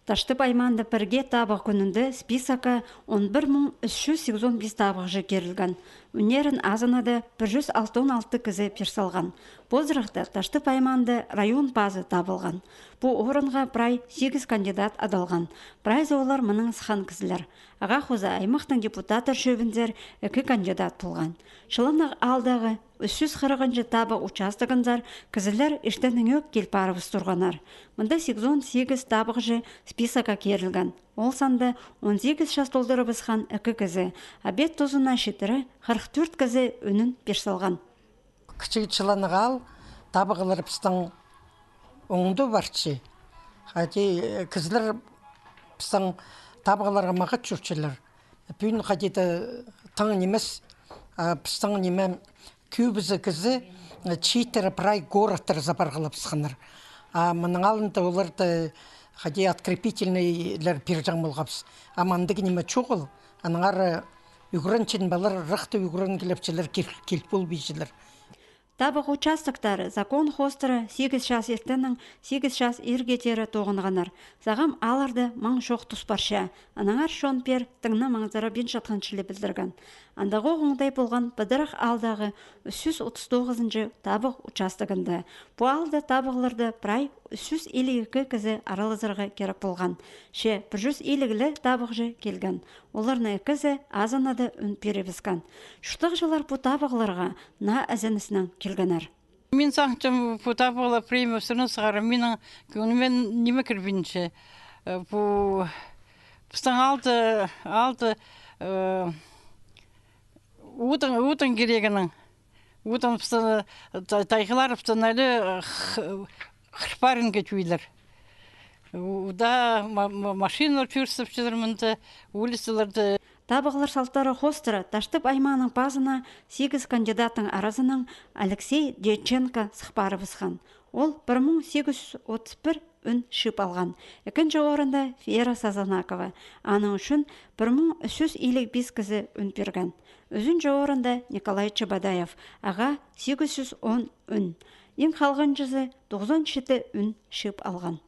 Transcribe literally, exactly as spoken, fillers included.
Таштып аймаанда пірге табығ кӱнінде списокка он пір муң ӱс чӱс сигізон пис табығҷы кирілген. Ӱннерін азынада пір чӱс алтон алты кізі пир салған. Позырахта Таштып аймаанда район пазы табылған. Пу орынға прай сигіс кандидат адалған. Прайзы олар мының сыххан кізілер. Ағаа хоза аймахтың депутаттар чӧбінзер ікі кандидат полған. Чыланах аалдағы ӱс чӱс хырығынҷы табығ участогынзар кізілер иртеннеңӧк кил парыбыс турғаннар. Мында сигізон сигіс табығҷы списокка кирілген. Ол санда он сигіс час толдырыбысхан ікі кізі, а обед тузына читіре хырых тӧрт кізі ӱнін пир салған. Кічіг Чыланах аал табығлар пістің оңда парча. Хайди, э, кізілер пістің табығларға мағат чӧрчелер. Пӱӱн хайди-да тың нимес, а, пістің ниме, кӧбізі кізі, э, чииттері прай городтарзар парғлабысханнар. А мының алнында оларда хайди открепительныйлар пирҷең полғабыс. А мындағ ниме чоғыл. Аннаңар, э, ӱгренчең палалар ырахта ӱгренгілепчелер, кил, кил полбинчалар. Табығ участоктары закон хоостыра сигіс час иртеннең сигіс час ирге теере тоғынғаннар. Сағам аалларда маң чох тус парча. Аннаңар чон пеер тың на маңзырабинчатхан чіли пілдірген. Андағох оңдай полған Пыдырах аалдағы ӱс чӱс отыс тоғызынҷы табығ участогында. Пу аалда табығларда прай ӱс чӱс илиг ікі кізі аралазарға кирек полған. Че пір чӱс илиг ле табығҷы килген. Оларның ікізі азынада ӱн пирібіскен. Чуртағҷылар пу табығларға наа ізеніснең килгеннер. Мин сағынчам, пу табығлар пірее ниме ӱстӱнең сығара, минің кӧңніме ниме кірбинче. Э, пу пістің аалда, аалда, э, удың, удың кирегінең. Удың пістің, та-, тайғалар пістің али, э, х-, хырпаринға тӧӧйлер. Удаа ма-, ма-, машиналар чӧрістепчелер мында, улицаларда. Табығлар салтары хоостыра Таштып аймааның пазына сигіс кандидаттың аразынаң Алексей Дьяченко сых парыбысхан. Ол пір муң сигіс чӱс отыс пір ӱн чыып алған. Ікінҷі орында Вера Сазанакова. Аның ӱчӱн пір муң ӱс чӱс илиг пис кізі ӱн пирген. Ӱзінҷі орында Николай Чебодаев. Ағаа сигіс чӱс он ӱн. Иң халғанҷызы тоғызон читі ӱн чыып алған.